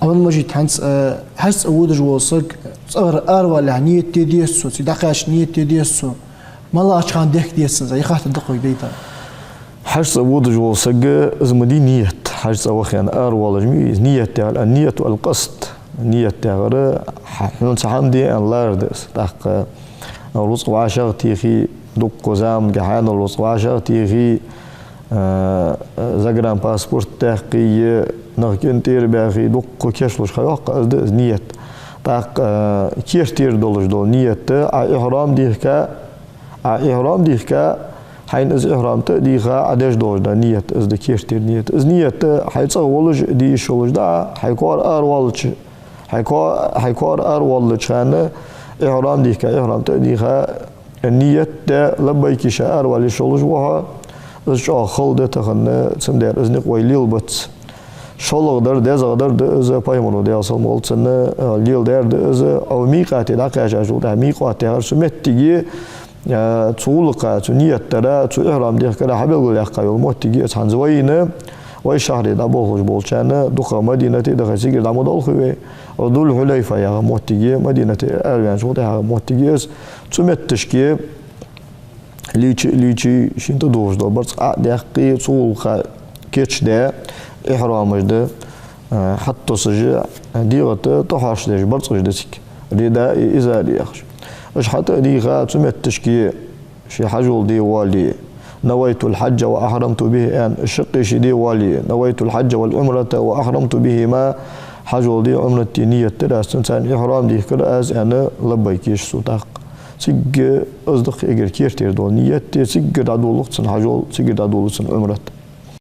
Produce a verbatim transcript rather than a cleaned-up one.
Ван мажит хӀанз, э, хьажцӀа водаш вола саг, цӀагӀара аравалалехь нийят де деза цо, цига дӀакхаьча нийят де деза цо. МалагӀча хана дехка деза цо, из хаттар да-кх вай дайта. ХьажцӀа водаш вола саг, из ма дий нийят. ХьажцӀа ваха аьнна аравоалаш ма вий из. Нийят яхар, النية القصد. Нийят яхар, хьа-, хьона цхьа хӀама де аьнна ларар да из. ТӀаккха рузкъа вӀашагӀтехе, дуккха заманга хьанал рузкъа вӀашагӀтехе, а, загранпаспорт даьккхе, нах кӀентӀера баьхе, дуккха кечлуш ха йоаккх, из да из нийят. ТӀаккха, а, кертера долаш дола нийят, Ӏа ихьрам дийхка, Ӏа ихьрам дийхка, хьайна из ихьрам тӀа а дийха, Ӏа деш долаш да нийят, из да кертера нийят. Из нийят хьай цӀагӀа волаш де йиш йолаш да, хьай коара аравоалача, хьай ко-, хьай коара аравоалача хана, ихьрам дийхка, ихьрам тӀа а дийха, нийят де, лаббайк йийша аравала йиш йолаш ва хьо, из чӀоагӀа хала да тахан, цудухьа из никъ вай лелабац. ШоллагӀдар, дезагӀдар да из, Пайхамара, Даьла салам хилда цунна, леладаьр да из, Ӏа микъате дӀакхаьчачул тӀехьагӀа, микъат яхар цу моттиге, а, цу гӀулакха, цу нийят дара, цу ихьрам дехкара хьабелгалъяьккха йола моттиг я из. ХӀанз вайна, вай шахьаре дӀаболхаш болчарна, дукха Мадинате даха, цигара дӀа ма долхий вай, Зуль-Хьулайфа яха моттиг я, Мадинате араваьнначул тӀехьагӀа моттиг я из. Цу метташка лийча, лийча, шийна тӀадувхаш дола барзкъа Ӏо а даьккха, цу гӀулакха кийчдаь, ихьрамаш да, а, хьатӀатосаш, дегӀа тӀа тӀахьош деш барзкъаш да цига, ридаи изари яхаш. Уж хьатӀа а дийха, цу метташка ше хьажол де воале, نويت الحج وأحرمت به аьнна, шаккхе ше де воале, نويت الحج والعمرة وأحرمت بهما, хьажол де, Ӏумрат де нийят дир аз, цунца цхьана ихьрам дийхкар аз аьнна, лаббайк еш цо тӀаккха. Цигга из да-кх эггара кертера дола нийят, цигга дӀадолалу-кх цун хьажол, цигга дӀадолалу цун Ӏумрат.